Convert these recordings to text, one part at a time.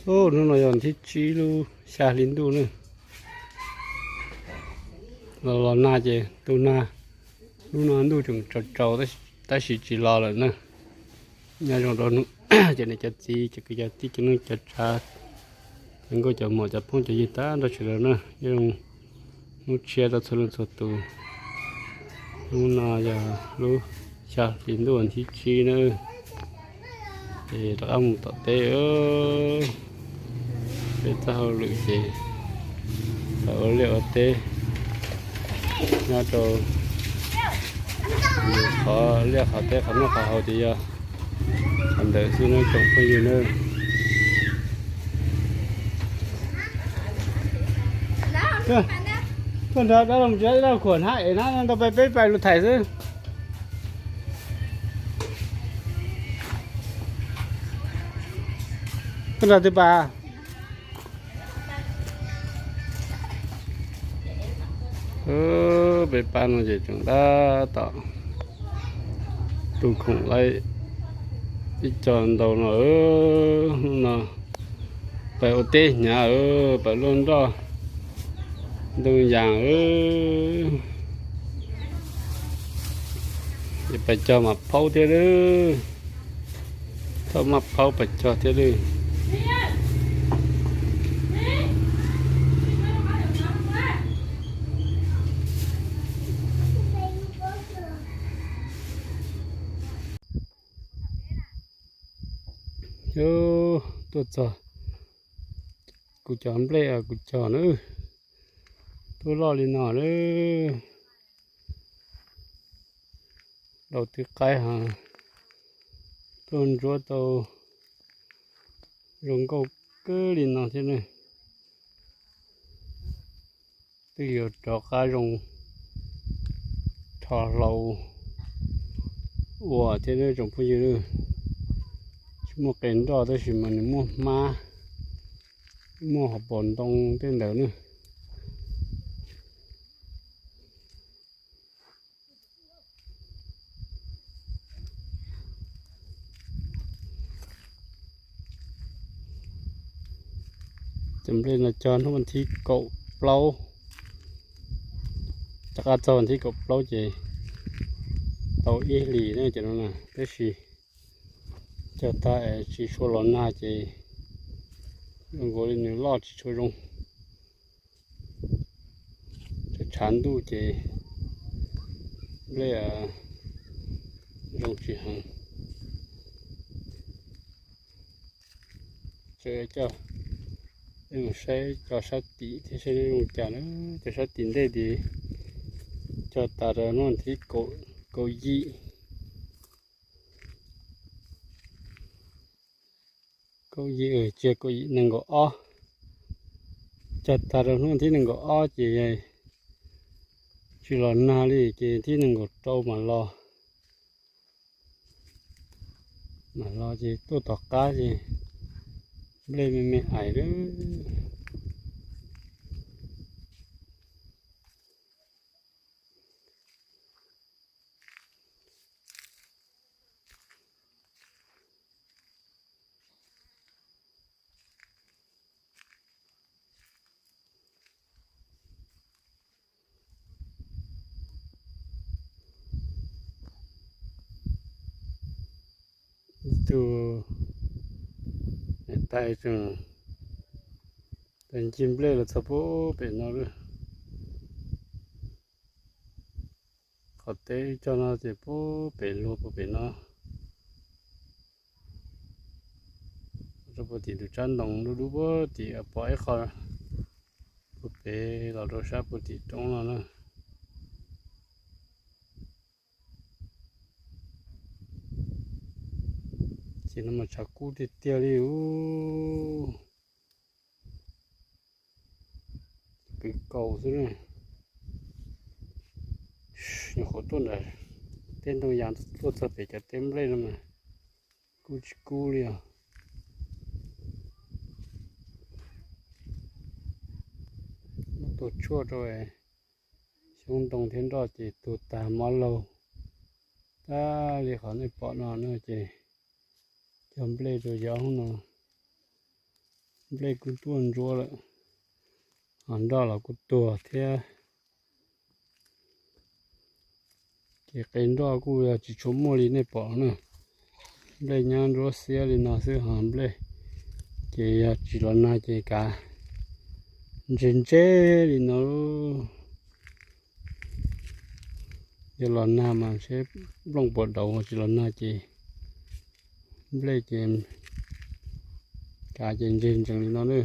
Hnub no yog thib tsib lub xya hli ntuj na. Los los nag ces ntuj nag, hnub no ntuj tseem tsaus tsaus tab sis tsis los lawm na. Nyob zoo rau hnub ces niam cov txiv cov kwv cov tij cov neej cov tsav, cov nkauj cov muam cov phooj cov ywg tag nrho sawv daws na, nyob zoo hnub tshiab rau txhua leej txhua tus. Hnub no yog lub xya hli ntuj thib tsib na, ces rov qab mus tom teb. Peb txoj hauj lwm ces ua liaj ua teb nyob rau qhov liaj qhov teb qhov noj qhov haus ces yog qhov ntawd xwb nawb tsoom phooj ywg nawb. Koj nrog dab laug mus tsis dab laug khuam hnab es hnab ntau pais peb pais lus thaim xwb. Koj nrog twg pas? Peb pab no ces tseem tab tom tu khoom laib ib co ntau no. Hnub no pais ua teb hnyav, pais luaj nroj ntoo yas, ces pais cog mam phaub thiab lawm. Thaum maj phaub pais cog thiab lawm. Tuaj txog kuv cov nplej kuv cog na, tuaj loj li no na. Daus twb qaib ha, tuaj ntsuab tau zoo nkauj kawg li no thiab ne. Twb yuav rov qab zoo rho hlau ua thiab tsoom phooj ywg. Tsis muaj qe nroj tab sis mas nws muaj hmab, muaj hauv paus ntoo tej ntawd na. Cov nplej no cog hnub vas thib kaum plaub, rov qab txog vas thib kaum plaub ces tau ib hlis na cov no na, tab sis cog tag es tsis tshua los nag ces zoo nkaus li nws loj tsis tshua zoo. Tshav ntuj ces nplej zoo tsis heev. Tseem coj saib cov sab tim thiab saib zoo cas na. Cov sab tim ntej ces cog tas rau hnub vas thib kaum yim, kaum yim, tsiag kaum yim nees nkaum ob. Cog tas rau hnub vas thib nees nkaum ob ces tsis los nag li ces thib nees nkaum rau mam los, mam los ces tuaj tom qab ces nplej me me ais lawm. Ib tug niam tais tseem ncig nplej los txog puag pem no lawm. Qhov teb cog no ces puag pem luag puag pem no, rau puag tim tus tsab ntoo dub dub puag tim pom ib qho puag pem los rau sab puag tim roob no na. Ces no mas tshav kub tiag tiag li ub. Kwv kaus xwb ne. Nyuam qhuav tuaj nram teb ntoo yas tuaj txog pem cov teb nplej no mas kub tsis kub li os. Muab tua tshuaj rau xyoob ntoo thiab nroj ces tu tag mob laug, Tab li qhov nej pom no no ces cog nplej rau yav no, nplej kuj tuaj ntsuab lawm, ho nroj los kuj tuag thiab. Ces qe nroj kuj yog tsis tshua muaj li nej pom na. Nplej nyab ntsuab xiab li no xwb ho nplej ces yog tsis los nag ces kav ntseg ntseg li no. Yog los nag mas seb nplooj puas dauv, tsis los nag ces nplej ces kav ces ntseg ntsees li no na.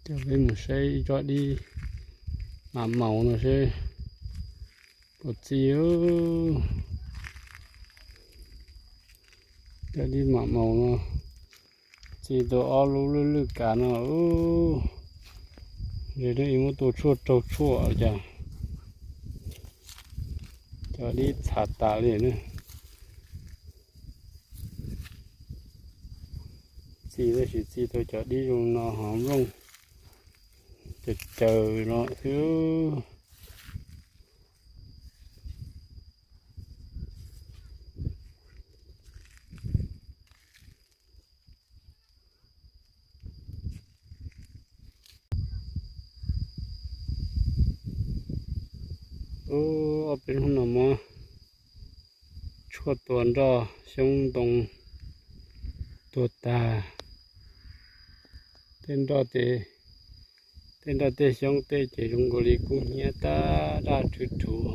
Coj peb mus saib ib tsob dib mam maus no seb puas txi. Cov dib mam maus no txi tau ob lub lwj lwj kav no. Ze no ib muab tua tshuaj raug tshuaj cas, cov dib txhav tas li na. Txi tab sis txi tau cov dib zoo no ho nplooj caws caws no xwb. Ub, ob peb hnub no muab tshuaj tua nroj xyoob ntoo tuag tag. Tej nroj tej, tej nroj tej xyoob tej ces zoo nkaus li kub hnyiab tag daj rhuv rhuv,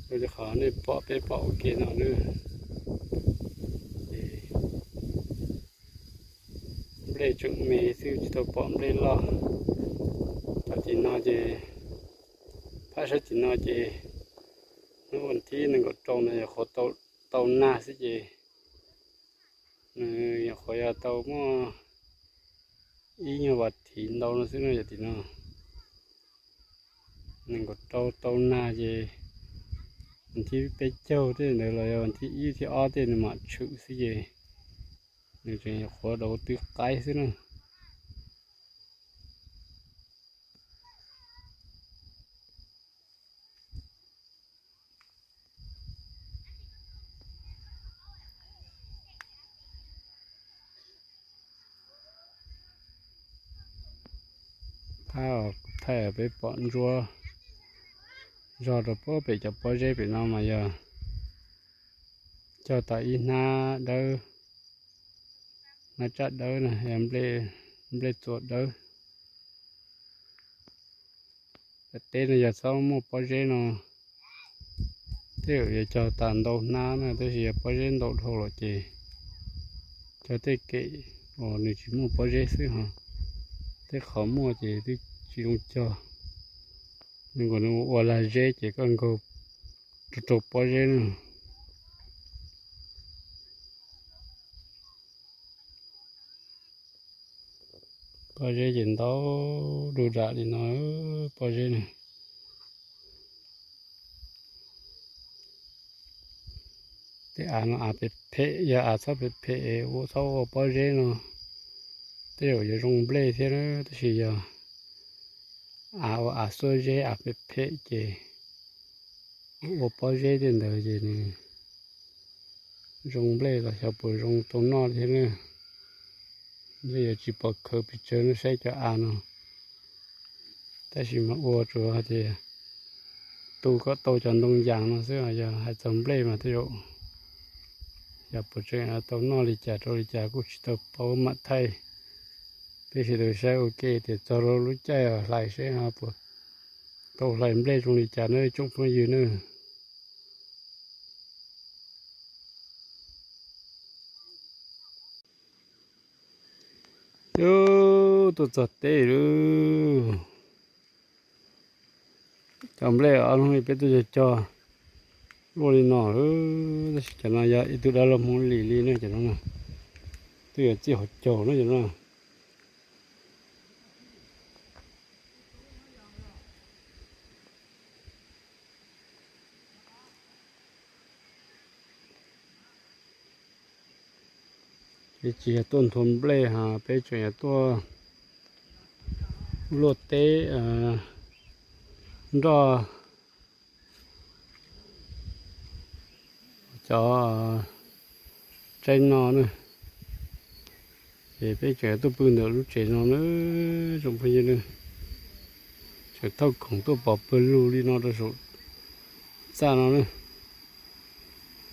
zoo li qhov nej pom peb pom ua ke no na. Ces nplej tseem me xwb tsis tau pom nplej loj. Cov tim no ces, phab sab tim no ces hnub vas thib nees nkaum rau no yog qhuav tau nag xwb ces nws nyuam qhuav yog tau muaj ib nyuag vas thiv ntau no xwb no yog tim no. Nees nkaum rau tau nag ces vas thib peb caug tej ntawd los yog vas thib ib thib ob tej nws mam tshwm xwb ces nws tseem nyuam qhuav dauv tw qaib xwb na. Phab kuv thaij peb pom ntsuab zog rau puag pem cov pob zeb pem no mas yog cog tau ib hnab dawb, hnab tsaj dawb na, yog nplej txua dawb. Daim teb no yog txhob muaj pob zeb no, tej zaum yuav cog tas ntau hnab na, tab sis yog pob zeb ntau dhau lawm ces cog tej kem uas nws tsis muaj pob zeb xwb ho, tej qhov muaj ces twb tsis zoo cog. Nws nkaus nws ua lag zeb ces koj nkaug rau rau pob zeb na. Pob zeb ces ntau du dam li no, pob zeb na. Tej av no av phem phem, yog av txhob phem phem, ua txhob ua pob zeb no, tej zaum yuav zoo nplej thiab na, tab sis yog av ua av xuab zeb av phem phem ces ua pob zeb tej ntawd ces nws zoo nplej los xyov puas zoo tau noj thiab na. Ntshe yuav tsis pom khawv pes tsawg no saib cov av no, tab sis mas ua tsuas hais tias tu kom tau cov ntoo yas no xwb, yog hais txog nplej mas tej zaum xyov puas tseem tau noj li cas rau li cas kuj tsis tau paub, mam thaij peb sawv daws saib ua ke tias txog rau lub caij hlais seb puas tau hlais nplej zoo li cas nawb tsoom phooj ywg nawb. Yus tuaj txog teb lawm. Cov nplej ob hnub peb tuaj cog cog luaj li no, tab sis cov no yog ib tug dab laug Hmoob Lis li ne, cov no twb yuav txij hauv caug na cov no. Peb tsis yog tuaj nthua nplej ha, peb tseem yog tuaj luaj teb, nroj cov tsaib no na. Ces peb tseem tuaj pw ntawm lub tsev no na, tsoom phooj ywg na. Tseem thauj khoom tuaj pov pawg lug li no rau saum txaj no na.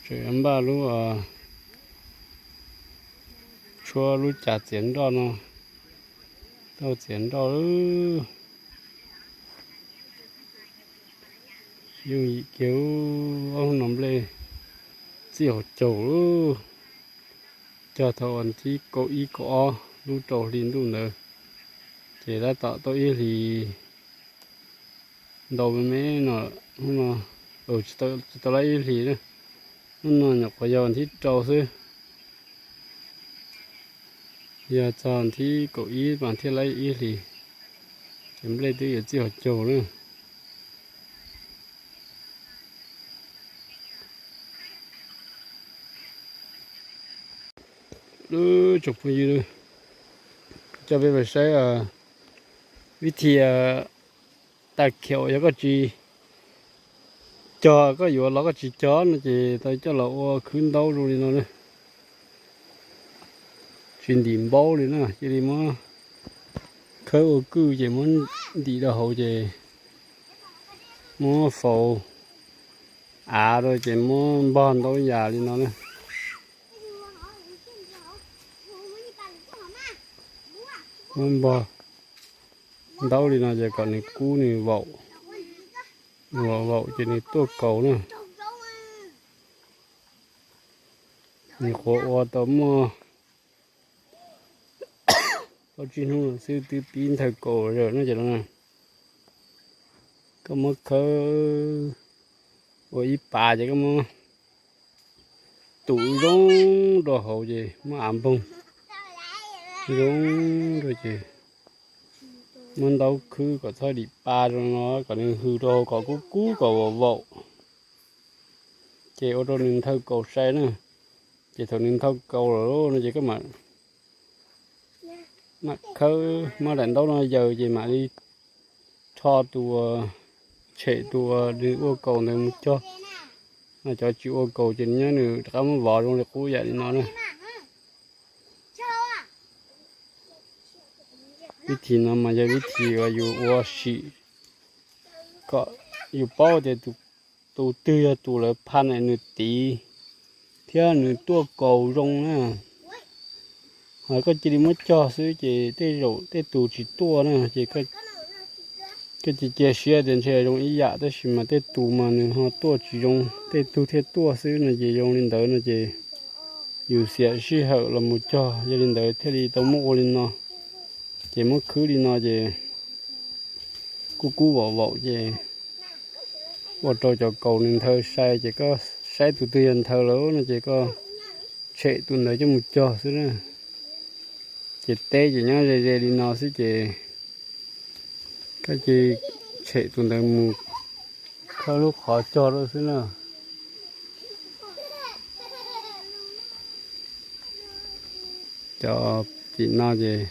Tseem npaj lub, tshuab lub cas txiav nroj no, tau txiav nroj. Yooj yim kiag, ob hnub no nplej txij hauv caug lawm. Cog thaum thib kaum ib kaum ob lub rau hli ntuj ntawd, ces tab tom tau ib hlis ntau me me no, hnub no tsis tau lawm ib hlis na. Hnub no nyuam qhuav yog thib rau xwb, yog txog thib kaum ib mas thiaj lawm ib hlis, ces nplej twb yuav txij hauv caug na. Tsoom phooj ywg, coj peb mus saib vib thi tag khiaum, yog koj tsis cog, koj yuav los koj tsis cog no ces tau coj los ua khwb ntaub zoo li no na. Tsis ntim npaub li na, cia li muab khawb ua kwj ces muab ntim rau hauv ces muab faus av rau ces muab npog ntaub yas li no na. Muab npog ntaub li no ces kom nws kub nws vaum, nws vaum vaum ces nws tuaj kaus na. Nws qhuav ua tau muaj plaub tsib hnub xwb twb pib nthawj kaus lawm no ces no. Koj muab khawb ua ib pas ces koj muab tus zoo rau hauv ces muab av npoog zoo rau ces muab ntaub khwb kom txhob dim pa zoo no, kom nws hws rau hauv kom kub kub kom vaum vaum, ces ua rau nws nthawj kaus sai na. Ces thaum nws nthawj kaus lawm no ces koj mam khawb, muab daim ntaub no yaws ces mam li rho tus, tshem tus nws ua kaus ntawd mus cog. No cov tsis ua kaus ces nyob nws rov qab muab vov zoo li qub yam li no na. Vib thi no mas yog vib thi uas yus ua sim kom yus paub tias tus twg yog tus lawv pha na nws tiv thiab nws tuaj kaus zoo na. Ho koj cia li muab cog xwb ces tej zaum tej tus tsis tuaj na ces koj cia cia siab tias ntshe zoo ib yam, tab sis mas tej tus mas nws ho tuaj tsis zoo, tej tug thiaj tuaj xwb no ces zoo li ntawd no ces yus xiam sij hawm los mus cog, yog li ntawd thiaj li tau muab ua li no. Ces muab khwb li no ces kub kub vaum vaum ces ua rau cov kaus nws nthawj sai ces koj saib tus twg yog nthawj lawm no ces koj tshem tus ntawd coj mus cog xwb na. Ces teb ces nyob ze ze li no xwb ces koj cia tshem tus ntawd mus khawb lub qhov cog rau xwb na. Cov tim no ces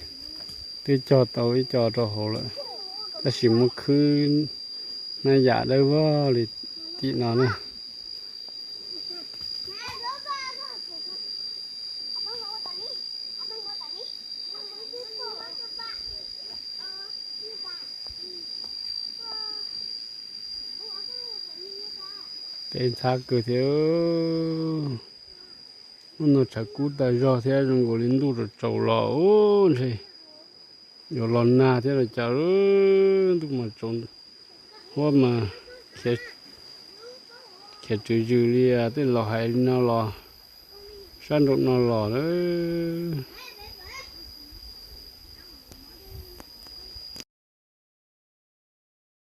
twb cog tau ib co rau hauv lawm, tab sis muab khwb hnab yam dawb vog li tim no na. Teb ntxhab kawg thiab. Hnub no tshav kub tag zog thiab zoo nkaus li ntuj tsaus tsaus los ub ntshe yuav los nag thiab los cas, ntuj mas tsaus huab mas khiav tswv zws li tej laus hais li no los sab nraum no los lawm.